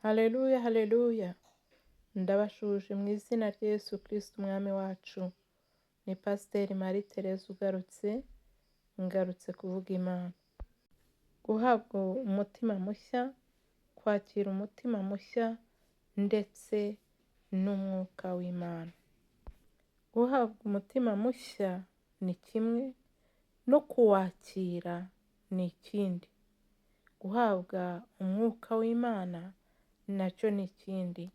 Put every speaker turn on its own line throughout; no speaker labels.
Haleluya, haleluya! Ndabasuhuje mu izina rya Yesu Kristo Umwami wacu. Ni Pasiteri Marie Therese ugarutse, ngarutse kuvuga Imana. Guhabwa umutima mushya, kwakira umutima mushya ndetse n'umwuka w'Imana. Guhabwa umutima mushya ni kimwe, no kuwakira ni ikindi. Guhabwa umwuka w'Imana nacyo ni ikindi.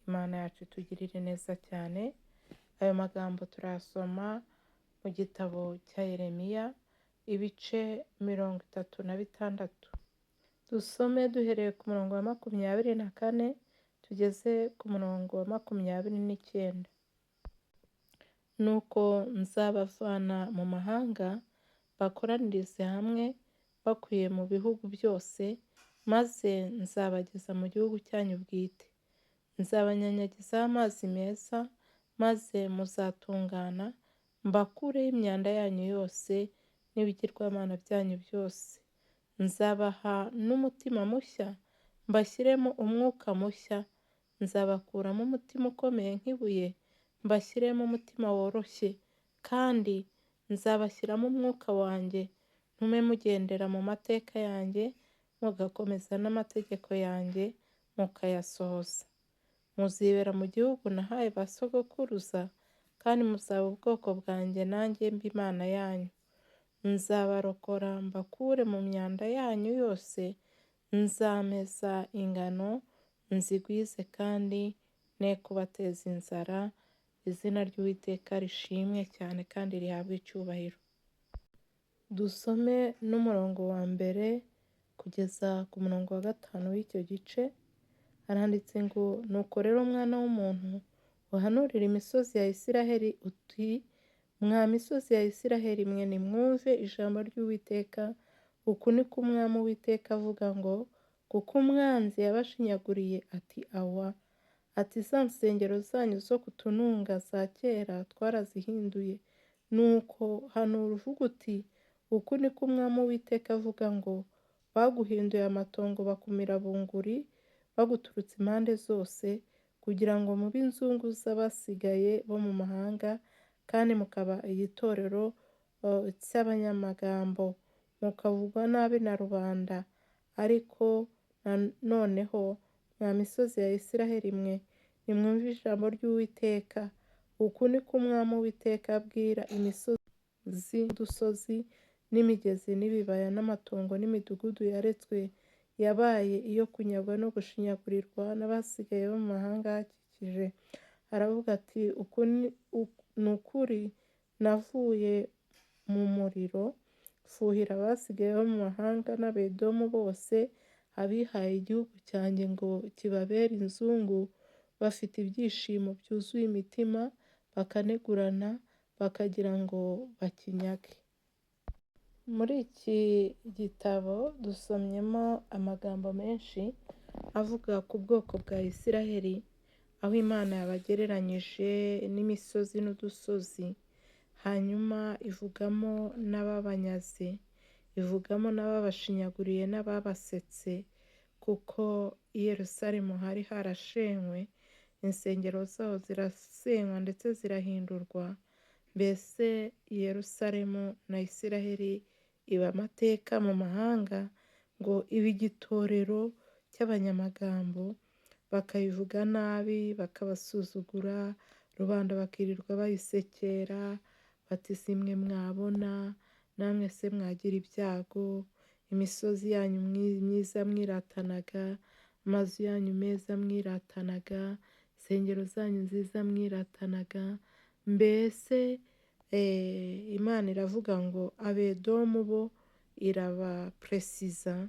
Imana yacu itugirire neza cyane. Ayo magambo turayasoma mu gitabo cya Yeremiya, ibice 36. Dusome duhereye ku murongo wa 24 tugeze ku murongo wa 29. Nuko nzabavana mu mahanga, mbakoranirize hamwe mbakuye mu bihugu byose, maze nzabageza mu gihugu cyanyu bwite. Nzabanyanyagizaho amazi meza, maze muzatungana, mbakureho imyanda yanyu yose n'ibigirwamana byanyu byose. Nzabaha n'umutima mushya, mbashyiremo umwuka mushya. Nzabakuramo umutima ukomeye nk'ibuye, mbashyiremo umutima woroshye, kandi nzabashyiramo umwuka wanjye, ntume mugendera mu mateka yanjye, mugakomeza n'amategeko yanjye, mukayasohoza. Muzibera mu gihugu nahaye ba sogokuruza, kandi muzaba ubwoko bwanjye nanjye mbe Imana yanyu. Nzabarokora mbakure mu myanda yanyu yose, nzameza ingano nzigwize kandi ne kubateza inzara. Izina ry'Uwiteka rishimwe cyane kandi rihabwe icyubahiro. Dusome n'umurongo wa mbere kugeza ku murongo wa 5 w'icyo gice. Haranditse ngo: nuko rero mwana w'umuntu, uhanurire imisozi ya Isiraheli uti mwa misozi ya Isiraheli mwe, nimwumve ijambo ry'Uwiteka. Uku ni ko Umwami Uwiteka avuga ngo: kuko umwanzi yabashinyaguriye ati awa, ati za nsengero zanyu zo ku tununga za kera twarazihinduye. Nuko hanura uvuga uti uku ni ko Umwami Uwiteka avuga ngo: baguhinduye amatongo bakumira bunguri, baguturutse impande zose, kugira ngo mube inzungu z'abasigaye bo mu mahanga, kandi mukaba igitorero cy'abanyamagambo, mukavugwa nabi na rubanda. Ariko noneho mwa misozi ya Isiraheli mwe, nimwumve ijambo ry'Uwiteka. Uku ni ko Umwami Uwiteka abwira imisozi n'udusozi n'imigezi n'ibibaya n'amatongo n'imidugudu yaretswe, yabaye iyo kunyagwa no gushinyagurirwa n'abasigaye bo mu mahanga ahakikije. Aravuga ati uku ni ukuri navuye mu muriro, mfuhira abasigaye bo mu mahanga n'Abedomu bose, abihaye igihugu cyanjye ngo kibabere inzungu, bafite ibyishimo byuzuye imitima, bakanegurana, bakagira ngo bakinyage. Muri iki gitabo dusomyemo amagambo menshi avuga ku bwoko bwa Isiraheli, aho Imana yabagereranyije n'imisozi n'udusozi, hanyuma ivugamo n'ababanyaze, ivugamo n'ababashinyaguriye n'ababasetse, kuko i Yerusalemu hari harashenywe, insengero zaho zirasenywa ndetse zirahindurwa. Mbese Yerusalemu na Isiraheli iba amateka mu mahanga, ngo ibe igitorero cy'abanyamagambo, bakayivuga nabi, bakabasuzugura, rubanda bakirirwa bayisekera, bati si mwe mwabona, namwe se mwagira ibyago, imisozi yanyu myiza mwiratanaga, amazu yanyu meza mwiratanaga, insengero zanyu nziza mwiratanaga. Mbese Imana iravuga ngo Abedomu bo irabapresiza,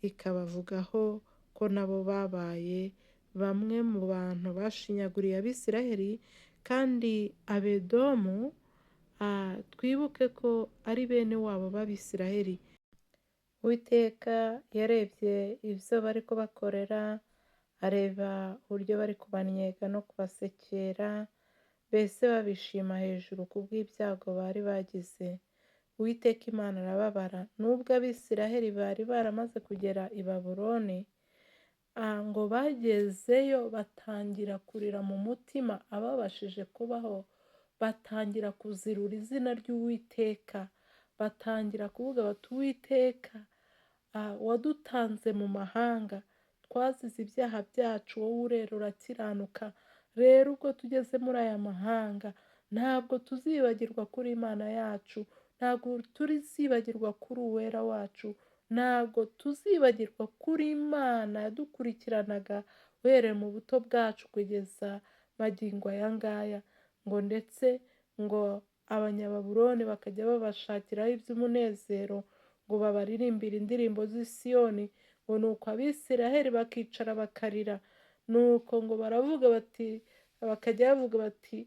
ikabavugaho ko nabo babaye bamwe mu bantu bashinyaguriye Abisiraheli, kandi Abedomu twibuke ko ari bene wabo b'Abisiraheli. Uwiteka yarebye ibyo bari kubakorera, areba uburyo bari kubannyega no kubasekera, mbese babishima hejuru kubw'ibyago bari bagize. Uwiteka Imana arababara, nubwo Abisiraheli bari baramaze kugera i Babuloni, ngo Ngo bagezeyo batangira kurira mu mutima, ababashije kubaho batangira kuzirura izina ry'Uwiteka, batangira kuvuga bati Uwiteka wadutanze mu mahanga, twazize ibyaha byacu, wowe urera urakiranuka, rero ubwo tugeze muri aya mahanga ntabwo tuzibagirwa kuri Imana yacu, ntabwo turizibagirwa kuri Uwera wacu, ntabwo tuzibagirwa kuri Imana yadukurikiranaga uhereye mu buto bwacu kugeza magingo aya ngaya. Ngo ndetse ngo Abanyababuloni bakajya babashakiraho iby'umunezero, ngo babaririmbire indirimbo z'i Siyoni, ngo nuko Abisiraheli bakicara bakarira, nuko ngo baravuga bati, bakajya bavuga bati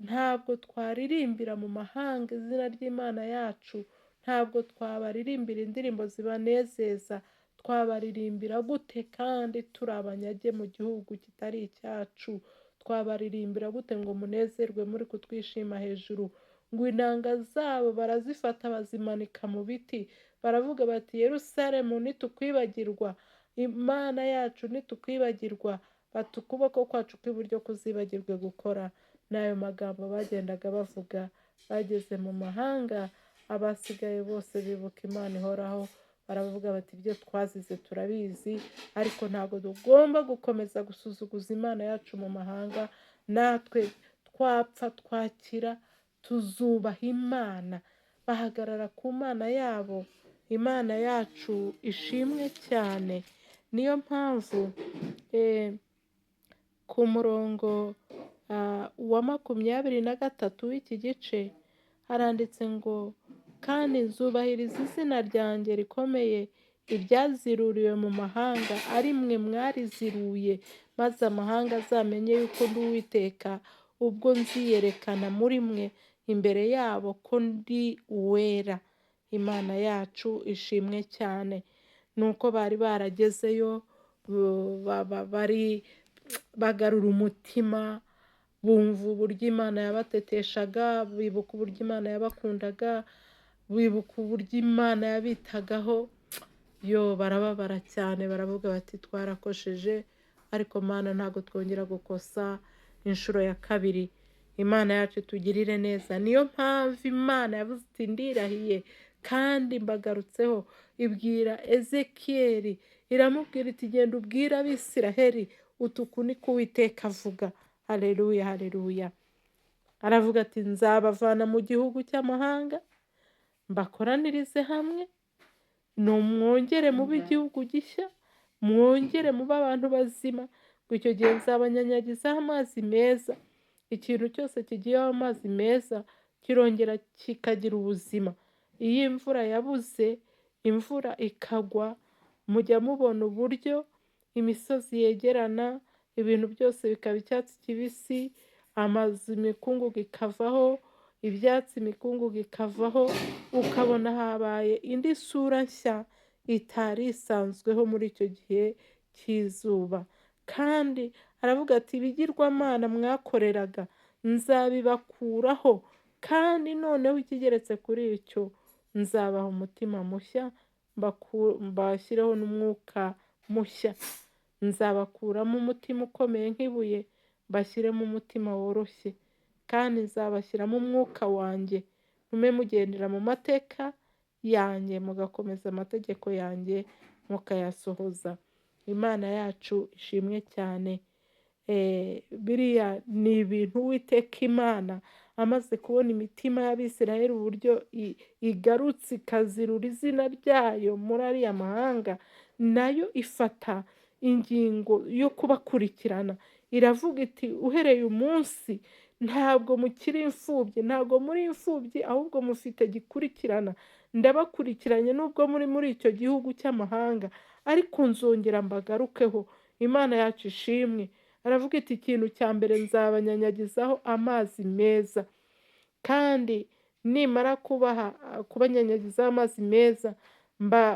ntabwo twaririmbira mu mahanga izina ry'Imana yacu, ntabwo twabaririmbira indirimbo zibanezeza, twabaririmbira gute kandi turi abanyage mu gihugu kitari icyacu? Twabaririmbira gute ngo munezerwe muri kutwishima hejuru? Ngo inanga zabo barazifata bazimanika mu biti, baravuga bati Yerusalemu nitukwibagirwa, Imana yacu nitukwibagirwa, bati ukuboko kwacu kw'iburyo kuzibagirwe gukora. N'ayo magambo bagendaga bavuga bageze mu mahanga, abasigaye bose bibuka Imana ihoraho, baravuga bati ibyo twazize turabizi, ariko ntabwo tugomba gukomeza gusuzuguza Imana yacu mu mahanga, natwe twapfa twakira tuzubaha Imana. Bahagarara ku Mana yabo. Imana yacu ishimwe cyane. Niyo mpamvu ku murongo wa 23 w'iki gice haranditse ngo kandi nzubahiriza izina ryanjye rikomeye, iryaziruriwe mu mahanga ari mwe mwariziruye, maze amahanga azamenye yuko ndi Uwiteka, ubwo nziyerekana muri mwe imbere yabo ko ndi uwera. Imana yacu ishimwe cyane. Nuko bari baragezeyo bari bagarura umutima, bumva uburyo Imana yabateteshaga, bibuka uburyo Imana yabakundaga, bibuka uburyo Imana yabitagaho, yo barababara cyane, baravuga bati twarakosheje, ariko Mana ntabwo twongera gukosa inshuro ya kabiri. Imana yacu tugirire neza. Niyo mpamvu Imana yavuze iti ndirahiye kandi mbagarutseho, ibwira Ezekiyeli iramubwira iti genda ubwire Abisiraheli uti uku niko Uwiteka avuga. Haleluya, haleluya. Aravuga ati nzabavana mu gihugu cy'amahanga, mbakoranirize hamwe, mwongere mube igihugu gishya, mwongere mube abantu bazima, ngo icyo gihe nzabanyanyagizaho amazi meza. Ikintu cyose kigiyeho amazi meza kirongera kikagira ubuzima. Iyo imvura yabuze, imvura ikagwa, mujya mubona uburyo imisozi yegerana, ibintu byose bikaba icyatsi kibisi, amazu imikungugu ikavaho, ibyatsi imikungugu ikavaho, ukabona habaye indi sura nshya itari isanzweho muri icyo gihe cy'izuba. Kandi aravuga ati ibigirwamana mwakoreraga nzabibakuraho, kandi noneho ikigeretse kuri icyo nzabaha umutima mushya, mbashyireho n'umwuka mushya, nzabakuramo umutima ukomeye nk'ibuye, mbashyiremo umutima woroshye, kandi nzabashyiramo umwuka wanjye, ntume mugendera mu mateka yanjye, mugakomeza amategeko yanjye mukayasohoza. Imana yacu ishimwe cyane. Biriya ni ibintu Uwiteka Imana amaze kubona imitima y'Abisiraheli uburyo igarutse ikazirura izina ryayo muri ariya mahanga, nayo ifata ingingo yo kubakurikirana. Iravuga iti uhereye umunsi ntabwo mukiri imfubyi, ntabwo muri imfubyi, ahubwo mufite gikurikirana. Ndabakurikiranye nubwo muri muri icyo gihugu cy'amahanga, ariko nzongera mbagarukeho. Imana yacu ishimwe. Aravuga iti ikintu cya mbere nzabanyanyagizaho amazi meza, kandi nimara kubanyanyagizaho amazi meza,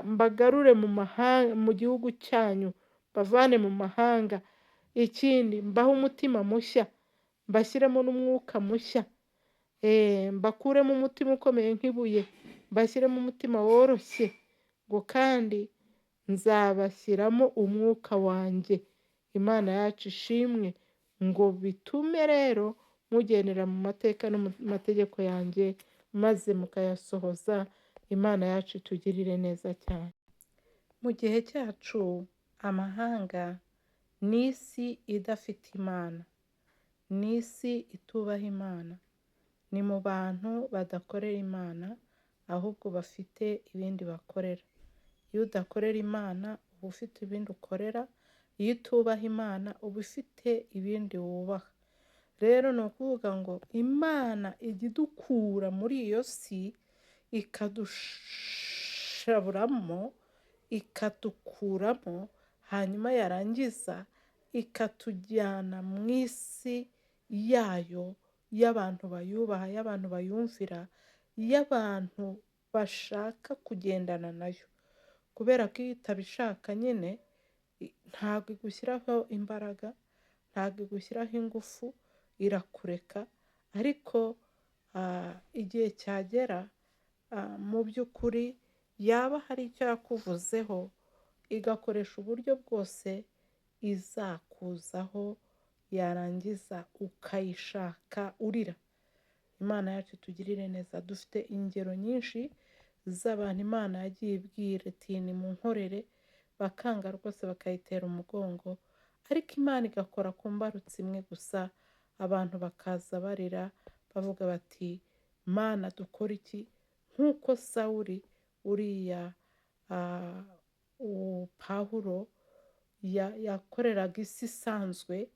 mbagarure mu mahanga, mu gihugu cyanyu, bavane mu mahanga. Ikindi mbahe umutima mushya, mbashyiremo n'umwuka mushya, mbakuremo umutima ukomeye nk'ibuye, mbashyiremo umutima woroshye, ngo kandi nzabashyiramo umwuka wanjye. Imana yacu ishimwe, ngo bitume rero mugendera mu mateka no mu mategeko yanjye, maze mukayasohoza. Imana yacu itugirire neza cyane. Mu gihe cyacu amahanga ni isi idafite Imana, ni isi itubaha Imana, ni mu bantu badakorera Imana, ahubwo bafite ibindi bakorera. Iyo udakorera Imana uba ufite ibindi ukorera, iyo utubaha Imana uba ufite ibindi wubaha. Rero ni ukuvuga ngo Imana ijya idukura muri iyo si, ikadushaburamo, ikadukuramo, hanyuma yarangiza ikatujyana mu isi yayo, y'abantu bayubaha, y'abantu bayumvira, y'abantu bashaka kugendana nayo. Kubera ko iyo itabishaka nyine, ntabwo igushyiraho imbaraga, ntabwo igushyiraho ingufu, irakureka, ariko igihe cyagera mu by'ukuri yaba hari icyo yakuvuzeho, igakoresha uburyo bwose izakuzaho, yarangiza ukayishaka urira. Imana yacu itugirire neza. Dufite ingero nyinshi z'abantu Imana yagiye ibwira iti nimunkorere, bakanga rwose bakayitera umugongo, ariko Imana igakora ku mbarutso imwe gusa, abantu bakaza barira bavuga bati Mana dukora iki? Nk'uko Sawuli uriya Pawulo yakoreraga isi isanzwe,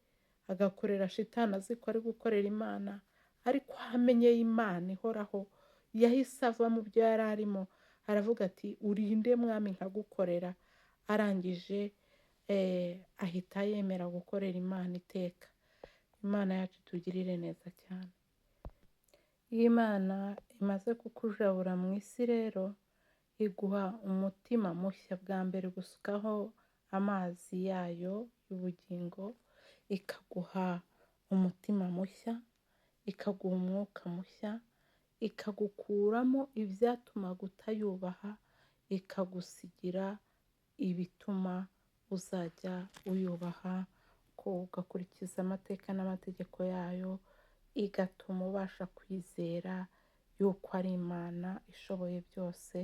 agakorera shitani azi ko ari gukorera Imana, ariko aho amenyeye Imana ihoraho, yahise ava mu byo yari arimo, aravuga ati urinde mwami nkagukorera. Arangije ahita yemera gukorera Imana iteka. Imana yacu itugirire neza cyane. Iyo Imana imaze kukujabura mu isi rero, iguha umutima mushya. Bwa mbere gusukaho amazi yayo y'ubugingo, ikaguha umutima mushya, ikaguha umwuka mushya, ikagukuramo ibyatumaga utayubaha, ikagusigira ibituma uzajya uyubaha, ko ugakurikiza amateka n'amategeko yayo, igatuma ubasha kwizera yuko ari Imana ishoboye byose,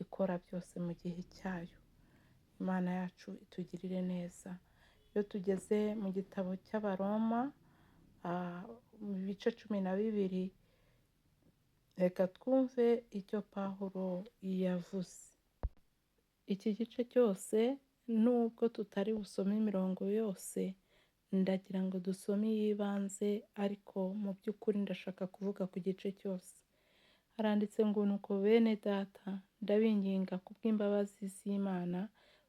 ikora byose mu gihe cyayo. Imana yacu itugirire neza. Iyo tugeze mu gitabo cy'Abaroma, mu bice 12, reka twumve icyo Pawulo yavuze. Iki gice cyose nubwo tutari busome imirongo yose, ndagira ngo dusome iy'ibanze, ariko mu by'ukuri ndashaka kuvuga ku gice cyose. Haranditse ngo nuko bene data, ndabinginga kubw'imbabazi z'Imana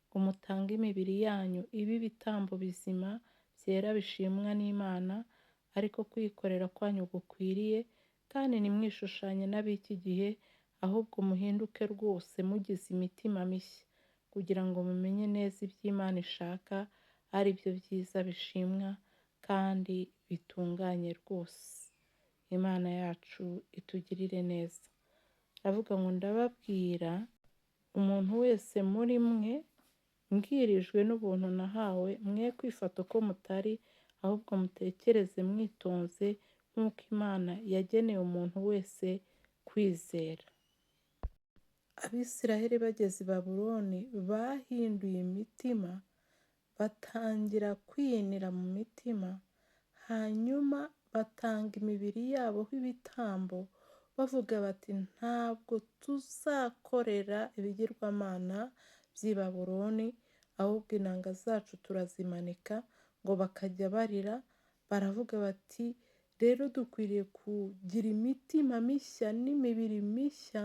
ngo mutange imibiri yanyu ibe ibitambo bizima byera bishimwa n'Imana, ariko kwikorera kwanyu gukwiriye, kandi ntimwishushanye n'ab'iki gihe, ahubwo muhinduke rwose mugize imitima mishya, kugira ngo mumenye neza iby'Imana ishaka, ari byo byiza bishimwa kandi bitunganye rwose. Imana yacu itugirire neza. Aravuga ngo ndababwira umuntu wese muri mwe mbwirijwe n'ubuntu nahawe, mwe kwifata uko mutari, ahubwo mutekereze mwitonze nk'uko Imana yageneye umuntu wese kwizera. Abisiraheli bageze i Babuloni bahinduye imitima, batangira kwiyinira mu mitima, hanyuma batanga imibiri yabo ibitambo, bavuga bati ntabwo tuzakorera ibigirwamana by'i Babuloni, ahubwo inanga zacu turazimanika, ngo bakajya barira, baravuga bati rero dukwiriye kugira imitima mishya n'imibiri mishya,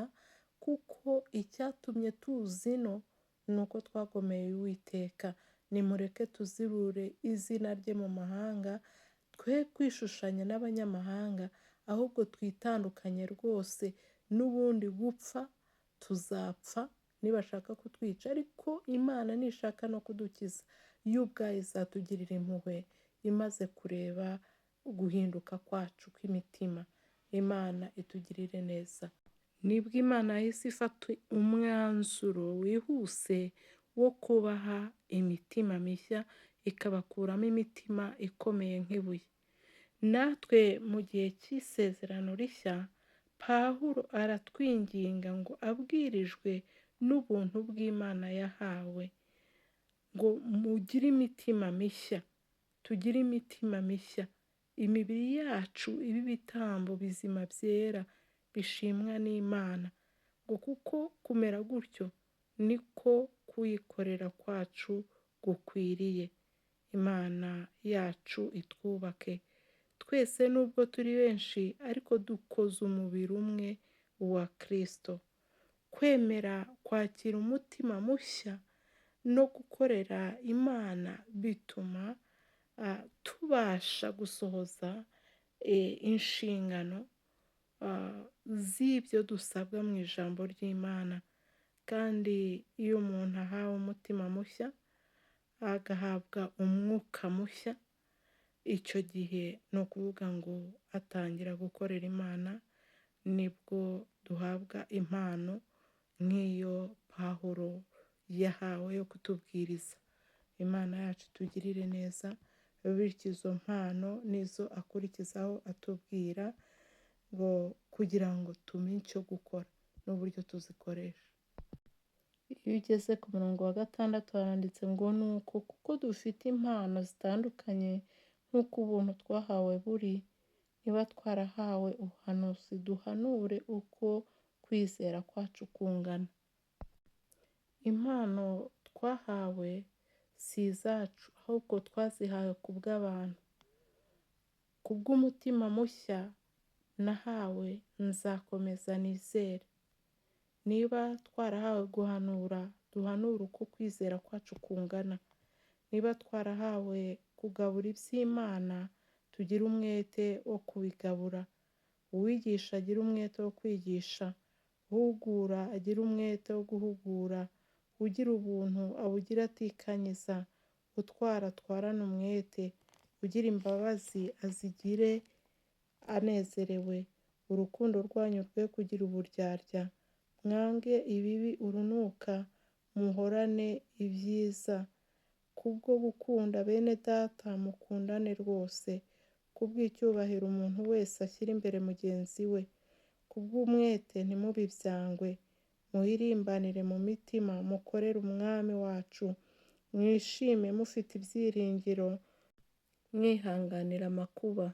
kuko icyatumye tuza ino ni uko twagomeye Uwiteka. Nimureke tuzirure izina rye mu mahanga, twe kwishushanya n'abanyamahanga, ahubwo twitandukanye rwose n'ubundi gupfa tuzapfa nibashaka kutwica, ariko Imana nishaka no kudukiza yo ubwayo izatugirira impuhwe imaze kureba guhinduka kwacu kw'imitima. Imana itugirire neza. Nibwo Imana yahise ifata umwanzuro wihuse wo kubaha imitima mishya, ikabakuramo imitima ikomeye nk'ibuye. Natwe mu gihe cy'isezerano rishya, Pawulo aratwinginga ngo abwirijwe n'ubuntu bw'Imana yahawe, ngo mugire imitima mishya, tugire imitima mishya, imibiri yacu ibe ibitambo bizima byera bishimwa n'Imana, ngo kuko kumera gutyo niko kuyikorera kwacu gukwiriye. Imana yacu itwubake twese, nubwo turi benshi ariko dukoze umubiri umwe wa Kristo. Kwemera kwakira umutima mushya no gukorera Imana bituma tubasha gusohoza inshingano z'ibyo dusabwa mu ijambo ry'Imana. Kandi iyo umuntu ahawe umutima mushya, agahabwa umwuka mushya, icyo gihe ni ukuvuga ngo atangira gukorera Imana, nibwo duhabwa impano nk'iyo Pawulo yahawe yo kutubwiriza. Imana yacu itugirire neza, bityo izo mpano nizo akurikizaho atubwira ngo kugira ngo tumenye icyo gukora n'uburyo tuzikoresha. Iyo ugeze ku murongo wa 6 haranditse ngo nuko kuko dufite impano zitandukanye nk'uko ubuntu twahawe buri, niba twarahawe ubuhanuzi duhanure uko kwizera kwacu kungana. Impano twahawe si izacu, ahubwo twazihawe kubw'abantu. Kubw'umutima mushya nahawe nzakomeza nizere. Niba twarahawe guhanura, duhanure uko kwizera kwacu kungana. Niba twarahawe kugabura iby'Imana, tugire umwete wo kubigabura. Uwigisha agire umwete wo kwigisha, uhugura agire umwete wo guhugura, ugira ubuntu abugire atikanyiza, utwara atwarane umwete, ugira imbabazi azigire anezerewe. Urukundo rwanyu rwe kugira uburyarya, mwange ibibi urunuka, muhorane ibyiza. Kubwo gukunda bene data mukundane rwose, kubw'icyubahiro umuntu wese ashyira imbere mugenzi we. Kubw'umwete ntimubibyangwe, muhirimbanire mu mitima, mukorere Umwami wacu, mwishime mufite ibyiringiro, mwihanganira amakuba.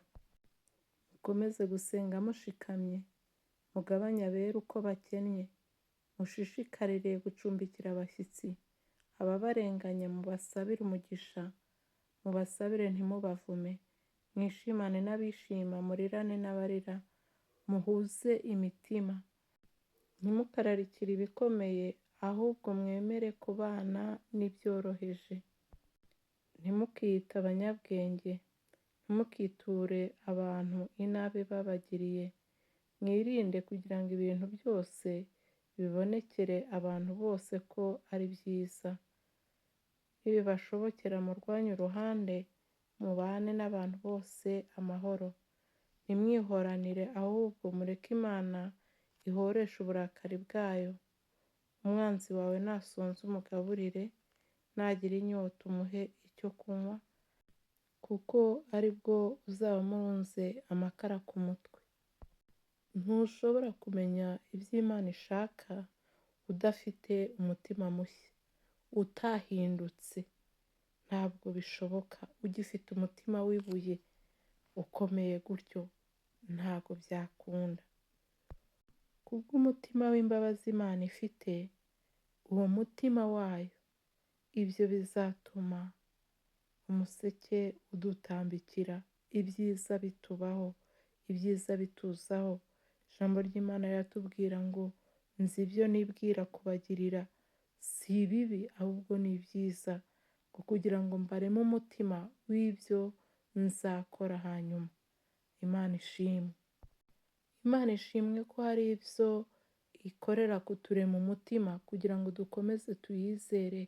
Mukomeze gusenga mushikamye, mugabanye abera uko bakennye, mushishikarire gucumbikira abashyitsi, ababarenganya mubasabire umugisha, mubasabire ntimubavume, mwishimane n'abishima, murirane n'abarira, muhuze imitima. Ntimukararikire ibikomeye, ahubwo mwemere kubana n'ibyoroheje. Ntimukiyite abanyabwenge, ntimukiture abantu inabi babagiriye. Mwirinde kugira ngo ibintu byose bibonekere abantu bose ko ari byiza. Nibibashobokera murwanye uruhande, mubane n'abantu bose amahoro. Ntimwihoranire, ahubwo mureke Imana ihoreshe uburakari bwayo. Umwanzi wawe nasonza umugaburire, nagira inyota umuhe icyo kunywa, kuko ari bwo uzaba umurunze amakara ku mutwe. Ntushobora kumenya ibyo Imana ishaka udafite umutima mushya, utahindutse. Ntabwo bishoboka ugifite umutima w'ibuye ukomeye gutyo, ntabwo byakunda. Kubw'umutima w'imbabazi Imana ifite, uwo mutima wayo, ibyo bizatuma umuseke udutambikira, ibyiza bitubaho, ibyiza bituzaho. Ijambo ry'Imana riratubwira ngo nzi ibyo nibwira kubagirira, si ibibi ahubwo ni ibyiza, ngo kugira ngo mbareme umutima w'ibyo nzakora hanyuma. Imana ishimwe. Imana ishimwe ko hari ibyo ikorera kuturema umutima kugira ngo dukomeze tuyizere,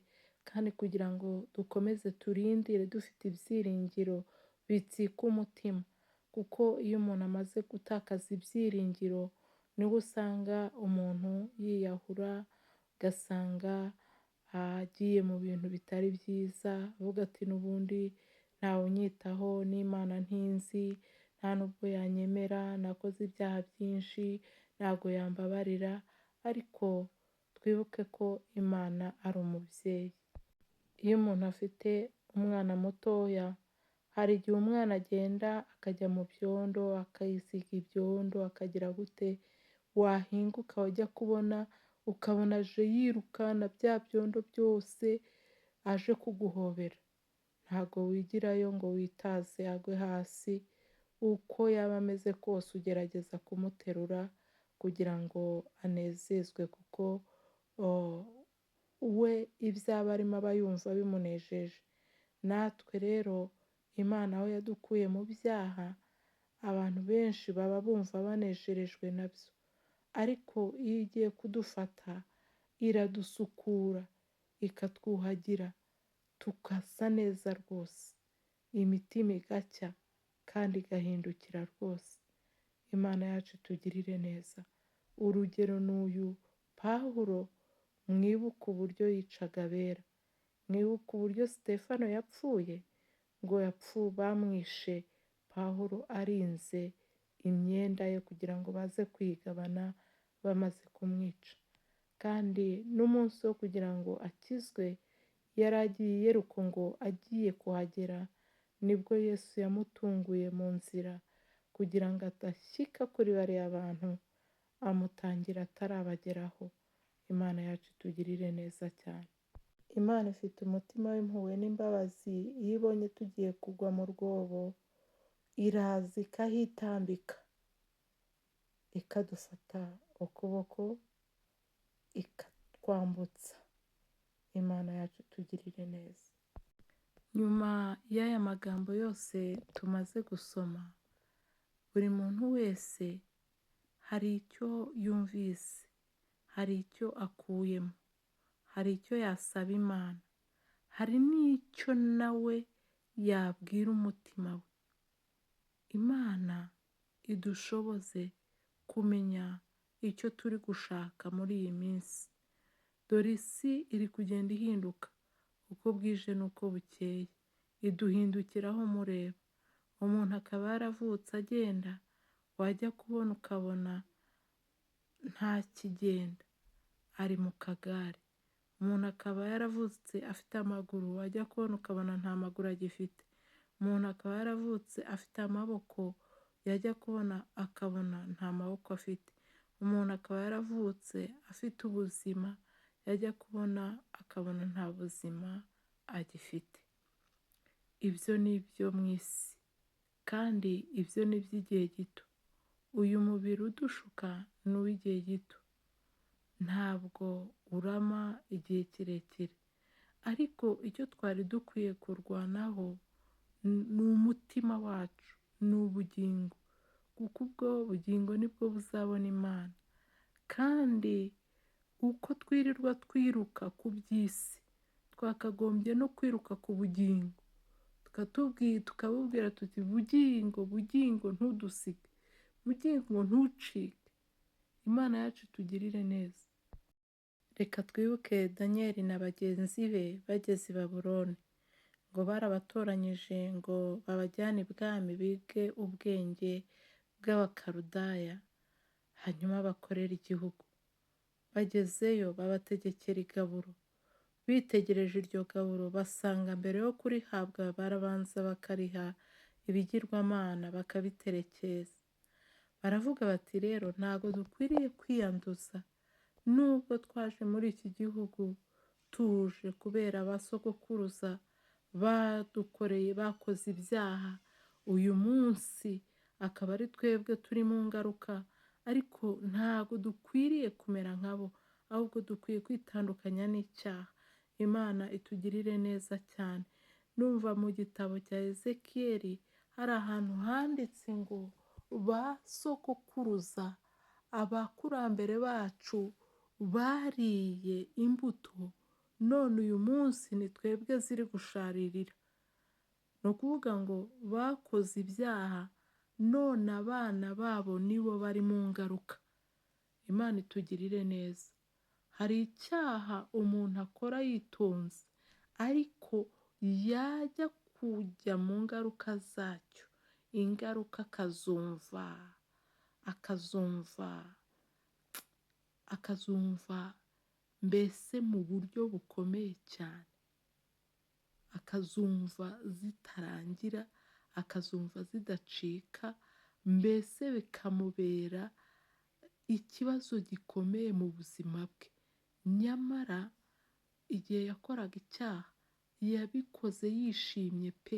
kandi kugira ngo dukomeze turindire dufite ibyiringiro bitsika umutima. Kuko iyo umuntu amaze gutakaza ibyiringiro, niho usanga umuntu yiyahura, ugasanga agiye mu bintu bitari byiza, avuga ati n'ubundi ntawe unyitaho, n'Imana ntinzi, nta nubwo yanyemera, nakoze ibyaha byinshi, ntabwo yambabarira, ariko twibuke ko Imana ari umubyeyi. Iyo umuntu afite umwana mutoya, hari igihe umwana agenda akajya mu byondo, akisiga ibyondo, akagira gute, wahinguka wajya kubona ukabona aje yirukana bya byondo byose, aje kuguhobera. Ntabwo wigirayo ngo witaze agwe hasi, uko yaba ameze kose ugerageza kumuterura kugira ngo anezezwe, kuko we ibyo aba arimo aba yumva bimunejeje. Natwe rero Imana aho yadukuye mu byaha, abantu benshi baba bumva banejerejwe nabyo, ariko iyo igiye kudufata iradusukura, ikatwuhagira, tugasa neza rwose, imitima igacya kandi igahindukira rwose. Imana yacu itugirire neza. Urugero ni uyu Pawulo, mwibuke uburyo yicaga abera, mwibuke uburyo Sitefano yapfuye, ngo bamwishe Pawulo arinze imyenda ye kugira ngo baze kuyigabana bamaze kumwica. Kandi n'umunsi wo kugira ngo akizwe yari agiye i Yeriko ngo agiye kuhagera, nibwo Yesu yamutunguye mu nzira kugira ngo adashyika kuri bariya bantu, amutangira atarabageraho. Imana yacu itugirire neza cyane. Imana ifite umutima w'impuhwe n'imbabazi, iyo ibonye tugiye kugwa mu rwobo, iraza ikahitambika, ikadufata ukuboko, ikatwambutsa. Imana yacu itugirire neza. Nyuma y'aya magambo yose tumaze gusoma, buri muntu wese hari icyo yumvise, hari icyo akuyemo, hari icyo yasaba Imana, hari n'icyo nawe yabwira umutima we. Imana idushoboze kumenya icyo turi gushaka muri iyi minsi. Dore isi iri kugenda ihinduka uko bwije n'uko bukeye, iduhindukiraho mureba. Umuntu akaba yaravutse agenda, wajya kubona ukabona ntakigenda, ari mu kagare. Umuntu akaba yaravutse afite amaguru, wajya kubona ukabona nta maguru agifite. Umuntu akaba yaravutse afite amaboko, yajya kubona akabona nta maboko afite. Umuntu akaba yaravutse afite ubuzima, yajya kubona akabona nta buzima agifite. Ibyo ni ibyo mu isi, kandi ibyo ni iby'igihe gito. Uyu mubiri udushuka ni uw'igihe gito, ntabwo urama igihe kirekire. Ariko icyo twari dukwiye kurwanaho ni umutima wacu, ni ubugingo, kuko ubwo bugingo nibwo buzabona Imana. Kandi uko twirirwa twiruka ku by'isi, twakagombye no kwiruka ku bugingo, tukabubwira tuti bugingo, bugingo ntudusige, bugingo ntucike. Imana yacu itugirire neza. Reka twibuke Daniyeli na bagenzi be bageze i Babuloni, ngo barabatoranyije ngo babajyane ibwami bige ubwenge bw'Abakaludaya, hanyuma bakorere igihugu. Bagezeyo babategekera igaburo. Bitegereje iryo gaburo basanga mbere yo kurihabwa barabanza bakariha ibigirwamana bakabiterekeza. Baravuga bati rero ntabwo dukwiriye kwiyanduza, nubwo twaje muri iki gihugu tuje kubera abasogokuruza badukoreye, bakoze ibyaha, uyu munsi akaba ari twebwe turi mu ngaruka, ariko ntabwo dukwiriye kumera nkabo, ahubwo dukwiye kwitandukanya n'icyaha. Imana itugirire neza cyane. Numva mu gitabo cya Ezekiyeli hari ahantu handitse ngo ba sogokuruza, abakurambere bacu bariye imbuto, none uyu munsi ni twebwe ziri gusharirira. Ni ukuvuga ngo bakoze ibyaha, none abana babo nibo bari mu ngaruka. Imana itugirire neza. Hari icyaha umuntu akora yitonze, ariko yajya kujya mu ngaruka zacyo, ingaruka akazumva, akazumva, akazumva mbese mu buryo bukomeye cyane, akazumva zitarangira, akazumva zidacika, mbese bikamubera ikibazo gikomeye mu buzima bwe. Nyamara igihe yakoraga icyaha yabikoze yishimye pe,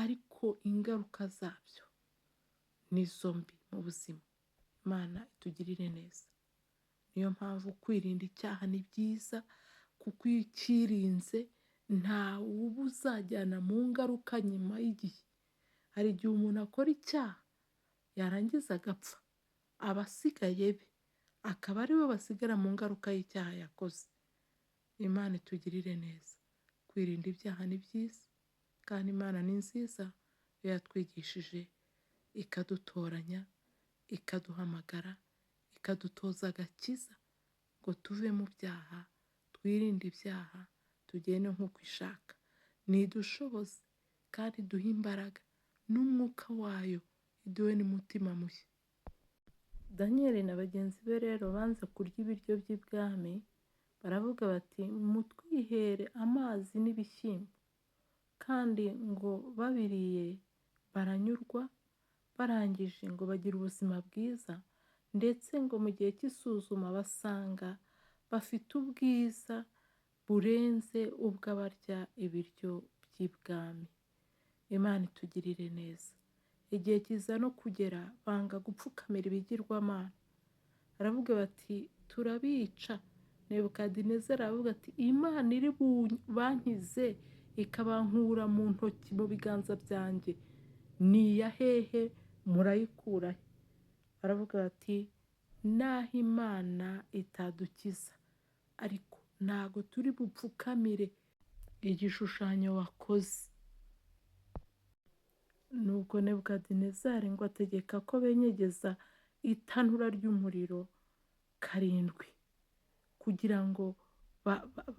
ariko ingaruka zabyo nizo mbi mu buzima. Imana itugirire neza. Niyo mpamvu kwirinda icyaha ni byiza, kuko iyo ucyirinze ntawe uba uzajyana mu ngaruka nyuma y'igihe. Hari igihe umuntu akora icyaha yarangiza agapfa, abasigaye be akaba aribo basigara mu ngaruka y'icyaha yakoze. Imana itugirire neza. Kwirinda ibyaha ni byiza, kandi Imana ni nziza, iyo yatwigishije ikadutoranya, ikaduhamagara, ikadutoza agakiza ngo tuve mu byaha, twirinde ibyaha, tugende nk'uko ishaka. Nidushoboze kandi iduhe imbaraga n'umwuka wayo, iduhe n'umutima mushya. Daniyeli na bagenzi be rero banze kurya ibiryo by'ibwami, baravuga bati mutwihere amazi n'ibishyimbo, kandi ngo babiriye baranyurwa, barangije ngo bagira ubuzima bwiza, ndetse ngo mu gihe cy'isuzuma basanga bafite ubwiza burenze ubw'abarya ibiryo by'ibwami. Imana itugirire neza. Igihe kiza no kugera banga gupfukamira ibigirwamana, baravuga bati turabica. Nebukadinezari aravuga ati Imana iri bankize ikabankura mu ntoki mu biganza byanjye ni iya hehe? Murayikura he? Baravuga bati naho Imana itadukiza, ariko ntago turi bupfukamire igishushanyo wakoze. Nuko Nebukadinezari ngo ategeka ko benyegeza itanura ry'umuriro 7, kugira ngo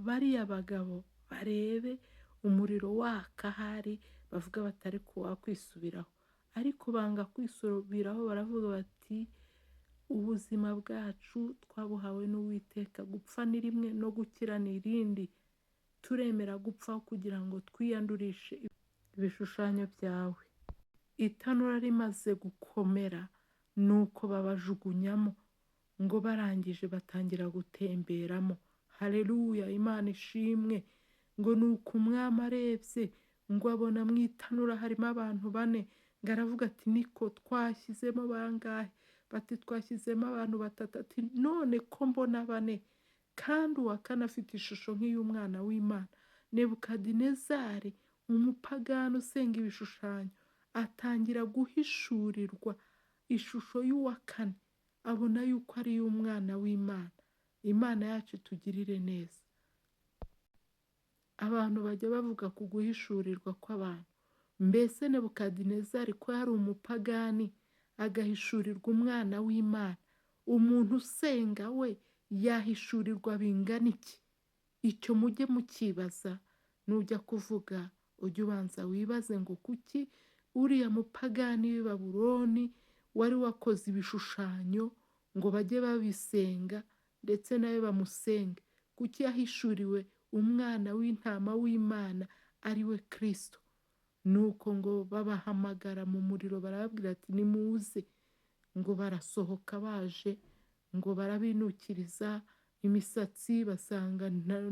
bariya bagabo barebe umuriro waka ahari, bavuga batari wakwisubiraho. Ariko banga kwisubiraho, baravuga bati ubuzima bwacu twabuhawe n'Uwiteka, gupfa ni rimwe no gukira ni irindi, turemera gupfa kugira ngo twiyandurishe ibishushanyo byawe. Itanura rimaze gukomera, nuko babajugunyamo, ngo barangije batangira gutemberamo. Haleluya, Imana ishimwe. Ngo nuko umwami arebye, ngo abona mu itanura harimo abantu 4, ngo aravuga ati niko twashyizemo bangahe? Bati twashyizemo abantu 3. Ati none ko mbona 4, kandi uwa kane afite ishusho nk'iy'umwana w'Imana. Nebukadinezari umupagani usenga ibishushanyo atangira guhishurirwa ishusho y'uwa kane, abona yuko ari iy'umwana w'Imana. Imana yacu itugirire neza. Abantu bajya bavuga ku guhishurirwa kw'abantu. Mbese Nebukadinezari ko yari umupagani agahishurirwa umwana w'Imana, umuntu usenga we yahishurirwa bingana iki? Icyo mujye mukibaza. Nujya kuvuga ujye ubanza wibaze ngo kuki uriya mupagani w'i Babuloni wari wakoze ibishushanyo ngo bajye babisenga ndetse nawe bamusenge, kuki yahishuriwe umwana w'intama w'Imana ari we Kristo? Nuko ngo babahamagara mu muriro barababwira ati nimuze, ngo barasohoka baje, ngo barabinukiriza imisatsi, basanga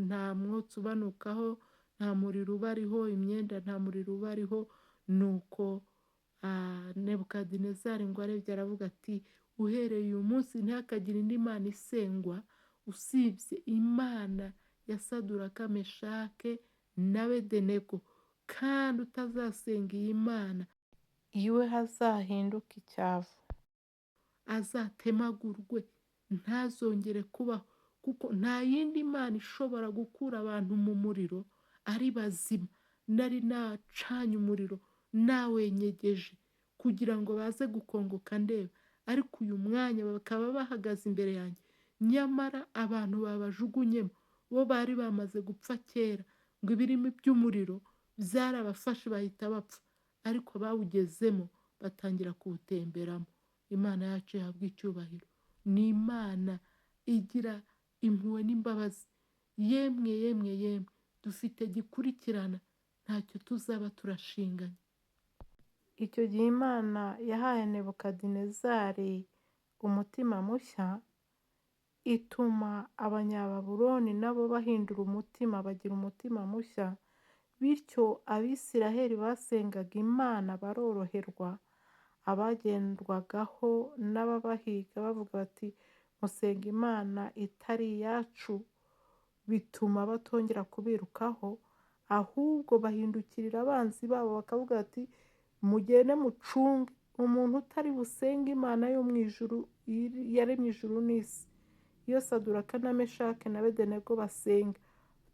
nta mwotsi ubanukaho, nta muriro ubariho, imyenda nta muriro ubariho. Nuko Nebukadinezari ngo arebye aravuga ati uhereye uyu munsi ntihakagire indi mana isengwa usibye Imana ya Saduraka, Meshake na Abedenego, kandi utazasenga iyi Mana
iwe hazahinduka icyavu,
azatemagurwe ntazongere kubaho, kuko nta yindi Mana ishobora gukura abantu mu muriro ari bazima. Nari nacanye umuriro nawenyegeje kugira ngo baze gukongoka ndeba, ariko uyu mwanya bakaba bahagaze imbere yanjye,
Nyamara abantu babajugunyemo bo bari bamaze gupfa kera, ngo ibirimi by'umuriro byarabafashe bahita bapfa, ariko bawugezemo batangira kuwutemberamo. Imana yacu ihabwa icyubahiro. Ni Imana igira impuhwe n'imbabazi. Yemwe yemwe yemwe, dufite gikurikirana, ntacyo tuzaba turashinganye.
Icyo gihe Imana yahaye Nebukadinezari umutima mushya, ituma Abanyababuloni nabo bahindura umutima, bagira umutima mushya, bityo Abisiraheli basengaga Imana baroroherwa, abagendwagaho n'ababahiga bavuga bati musenga Imana itari iyacu, bituma batongera kubirukaho, ahubwo bahindukirira abanzi babo bakavuga bati mugende mucunge umuntu utari busenge Imana yo mu ijuru yaremye ijuru n'isi, iyo Saduraka na Meshaki na Abedenego basenga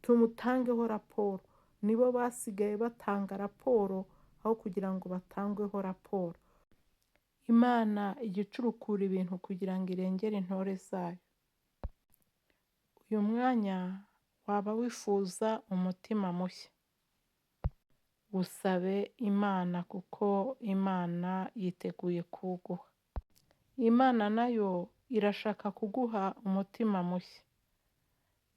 tumutangeho raporo. Nibo basigaye batanga raporo aho kugira ngo batangweho raporo. Imana ijya icurukura ibintu kugira ngo irengere intore zayo. Uyu mwanya waba wifuza umutima mushya, usabe Imana kuko Imana yiteguye kuwuguha. Imana nayo irashaka kuguha umutima mushya.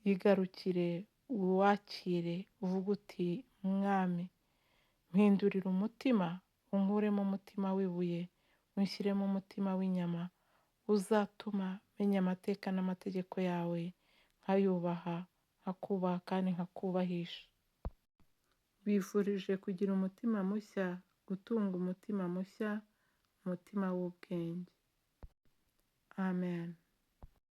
Yigarukire, uwakire, uvuge uti Mwami, mpindurira umutima, unkuremo umutima w'ibuye, unshyiremo umutima w'inyama, uzatuma menya amateka n'amategeko yawe, nkayubaha, nkakubaha kandi nkakubahisha. Bifurije kugira umutima mushya, gutunga umutima mushya, umutima w'ubwenge. Amen.